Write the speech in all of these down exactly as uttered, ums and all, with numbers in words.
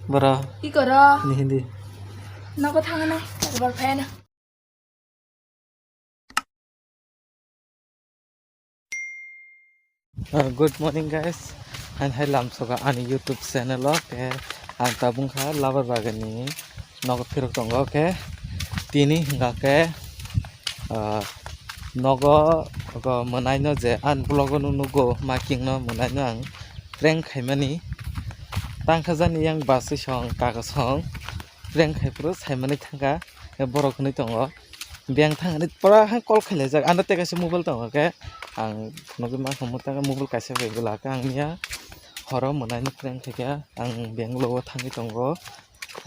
Bora. Ki koro? Ni hindi. Nogo thangna, bor phayana. Uh, good morning, guys. Ang hai lamsoka ani YouTube channel o, ke ang tabung kha Labar Bagani nogo phirok tongo, ke tini hingka ke, uh, nogo go mwnaino je ang vlog o nugo making no mwnaino ang prank khaimani tangkha jani yang baswi song kago song prank khai phuru saimani thangkha, borok hinwi tongo. Biyang thangni pura hai call khailaijak. Ano tei kaisa mobile tongo khe ang phunugwi mankha, mobile kaisa bai bwla khe ang miya horo mwnaino prank khaikha. Ang Bangalore o thangwi tongo.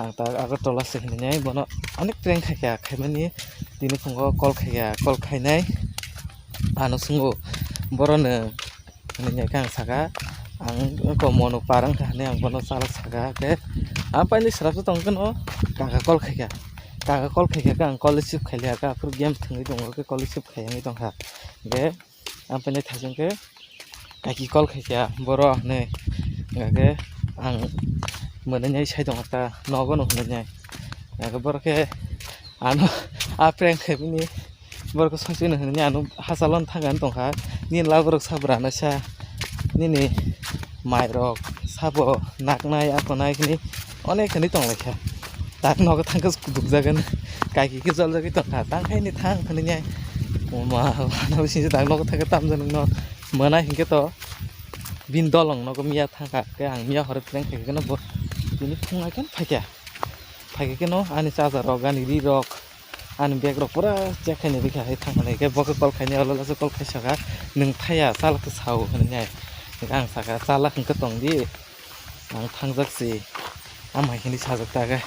Ang ta Agartala se hinwi bono onek prank khaikha. Khaimani tini phungo call khaikha. Call khainai ano swngo boroni hinwi khe ang saka, ang wngkha mono par wngkha hinwi ang bono chalak saka, khe ang paini swrapsa tongkhe no kaka call khaikha, kaka call khaikha khe ang call receive khailiya khe aphuru game thwngwi tongo khe call receive khaiya wngwi tongkha, khe ang paini thaichung khe kaki call khaikha borok hinwi, hwnkha khe ang mwnwi sai tongo ta nogo no hinwi, hwnkha khe borok khe ano a prank khaimani. Borok songchino hinwi ano hachalon thangani tongkha. Nini laborok sabra no sa nini mairok sabo naknai akonai hwnwi onek hinwi tonglaikha. Tak nogo thangkhe kudukjagani kaiki khe joljagwi tongkha. Tangkhaini thang hinwi nai. Oma, ano bisingtwi tak nogo thangkhe tamjani no mwnai hinkhe to bini dolong nogo miya thangkha. Khe ang miya horo prank khaikhe no bo tini phungai khe phaikha. Phaikhe no ani chajarok, ani rirok, ani bag rok pura check khaina rikha hai thangkha nai khe bo khe call khaina olo lasa call khaisaka nwng thaya chala khe sao hinwi nai. Ang saka chala hwnkhe tongdi ang thangjak si ama hinwi sajak ta khe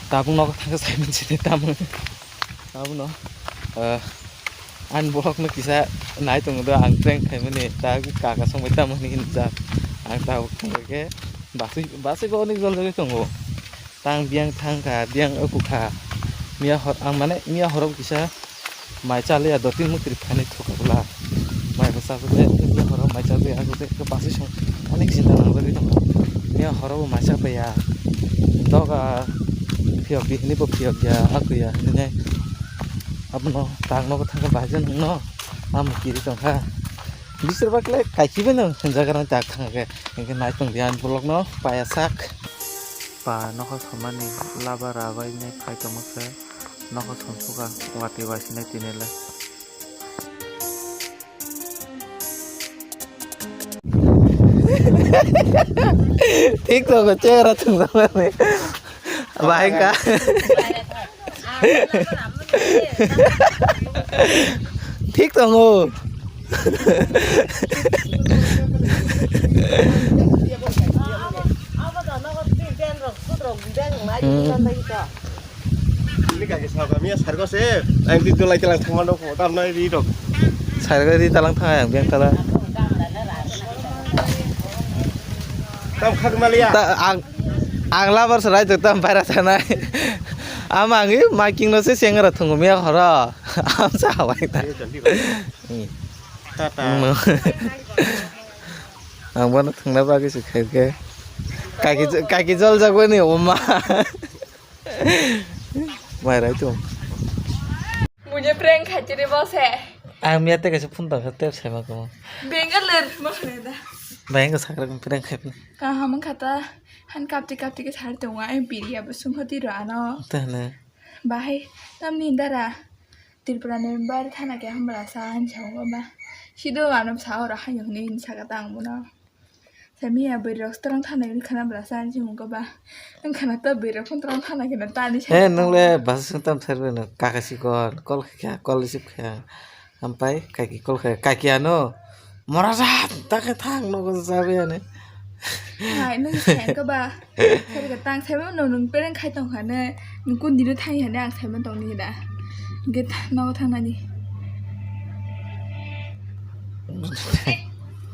tabuk nogo thangkhe saimansi tamo abono ani borok no kisa nai tongo do ang prank khaimani ta kaka songbai tamo hinwi hinjak ang tabuk thangkhe basui basui bo onek joljagwi tongo. Tang biyang thang kha, biyang uku kha. Miya hor, ang mane miya horo kisa mai chaliya do tin mukri phani thuka bwla. Mai bo chajak de, miya horo mai chajak de, ang de basui song ani sinta nang jagwi tong kha. Miya horo bo mai chapaya. Doga phiyok di hini bo phiyok ya, aku ya hini nai. Abono tang nogo thang kha bahai jan hwno. Amo kiri tong kha. Bisir bakle kaiki beno hinjagarang tak thang khe. Hingke nai tong di ani vlog no paya sak. Pa nokha somani laba rabai nai phai tongma khe nokha somsukha wati bai sinai tini le. Thik tongo chera thwngjakmani. Bahai ka. Thik tongo. Ini kaki sahabat Mia sargo se, ang di tulai telang thangma dong, tam nai di dong. Sargo di talang thang yang biang tala. Tam khak malia. Ta, ang, ang labar serai tu tam para sanai. Ama ang i making no se sengra thungu mia horo. Am sa hawai ta. Tata. Ang bono thangna bagwi se khaikhe. Kaki, kaki jol jagwani oma. Mai rai tu. Mujhe prank khaitiri bose. Ang miya te kaisa phone tangkha ter saima kamo. Bengaluru ma khare da. Bayang sakra prank khaipni. Kaham wngkha ta. Han kapti kapti khe sar tongo. Ai biriya bo sungkha tiro ano. Tene. Bahai tamni dara. Tripura ni bar thana khe hamla sa han sa wngo ba. Sido ano sa oro hayung ni saka tang bono. Sami ya bwrwi rok strong thana hwnwi khana bwla sa ani simi wngkha ba. Wng khana ta bwrwi rok phano strong thana kheno ta ani He simi nung le basa sung tam serbe no kaka sikon call kha call receive kha. Ampai kaki call kha kaki ano. Mora ja ta khe thang nogo jabe ani. Hai nung se wngkha ba. Serga tang saibo no nung pereng khai tong khane. Nung kun dino thang hane ang saiman tong ni da. Get nogo thang nani.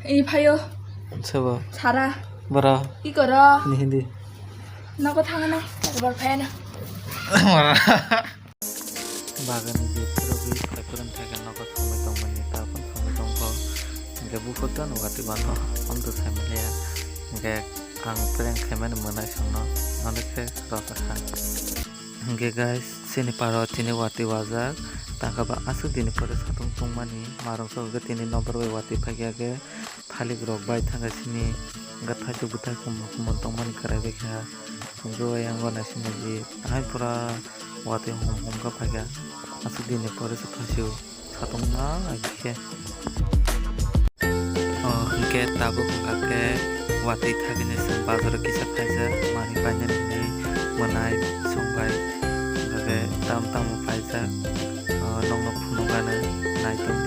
Ini phayo. Sabo. Sara. Bora. Ki koro? Ni hindi. Nogo thangna. Bor phayana. Bagani je pura bi khlai purun thai khe nogo thangwi tongmani ta phano thangwi tongkho. Hingke buphur ta nuga twi mano. Amtwi sai manliya. Hingke Ang prank khaimani mwnai songno, nole khe rwkha kha. Hwnkhe guys, chini paro tini watwi wajak, tangkha ba aswk dini pore satung tongmani, marok sokhe tini nokbar bai watwi phaikha khe, thalik rok bai thangkha chini, hwnkhe thaichuk bwthai kumun kumun tongmani kwrai bai kha, hwnkhe o yang bo naisingni ji, ahai pura watwi hom hom kha phaikha, aswk dini pore se phasio. Satung ma khe. O, hwnkhe tabuk wngkha khe watwi thagwini chwng bazaro kisa phaijak, manwi bainani hinwi mwnai chwng bai, hwnkhe tam tamo phaijak, o, nokno phunukgani naitung